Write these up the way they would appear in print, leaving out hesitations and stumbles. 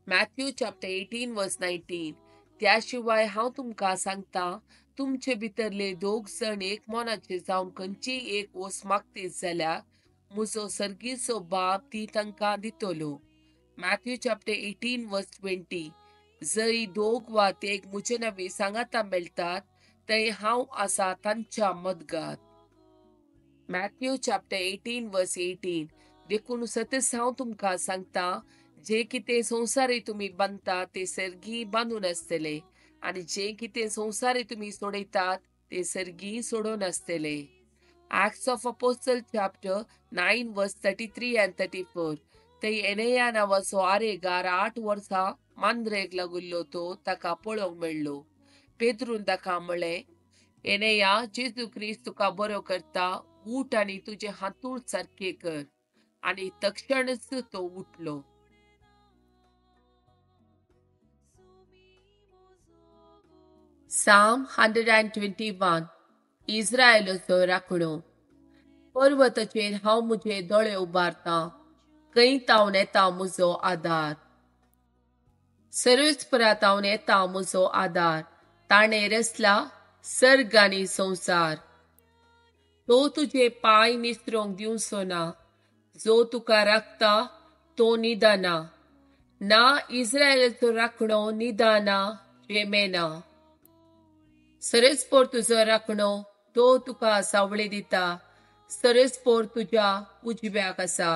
Matthew chapter 18 verse 19. त्या शिवाय हांव तुमकां सांगता, तुमचे भितरले दोग जण एक मनाचे जावन खंयचीय एक वस्त मागतीत जाल्यार म्हजो सर्गीचो बाप ती तांकां दितलो. Matthew chapter 18 verse 20. जंय दोग वा तेग म्हजे नांवी सांगाता मेळटात थंय हांव आसा तांच्या मदगात. Matthew chapter 18 verse 18. देखून सतच हांव तुमकां सांगता, जे कितें संवसारी तुमी बांदता ते सर्गी बांदून आसतले आनी जे कितें संवसारी तुमी सोडयतात ते सर्गी सोडून आसतले. Acts of Apostle chapter 9 verse 33 and 34. थंय एनेया नांवाचो आरेगार 8 वर्सां मांद्रेक लागिल्लो तो ताका पळोवंक मेळ्ळो. पेद्रून ताका म्हळें, एनेया, जेजू क्रिस्त तुका बरो करता, उठ आनी तुजें हातूळ सारकें कर. आनी तक्षणच तो उठलो. Psalm 121. इस्रायलाचो राखणो. पर्वताचेर हांव म्हजे दोळे उबारतां, खंय तावन येता म्हजो आदार. सर्वेस्परा तावन येता म्हजो आदार, ताणें रचला सर्ग आनी संवसार. तो तुजे पांय निसरोंक दिवचो ना, जो तुका राखता तो निदाना ना. इस्रायलाचो राखणो निदाना जेमेना. सरस्पोर तुजो राखणो, तो तुका सावळी दिता, सरस्पोर तुज्या उजव्याक आसा.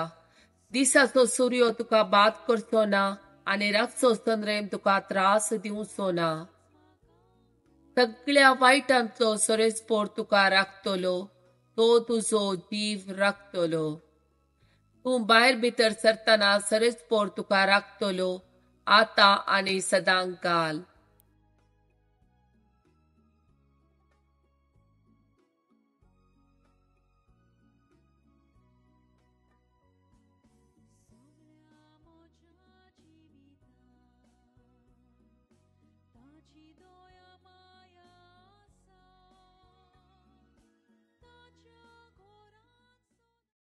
दिसाचो सूर्य तुका बाद करचो ना आनी रातचो चंद्रेम तुका त्रास दिवचो ना. सगळ्या वायटांतलो सरस्पोर तुका राखतलो, तो तुजो जीव राखतलो. तूं भायर भितर सरतना सरस्पोर तुका राखतलो, आतां आनी सदांकाल.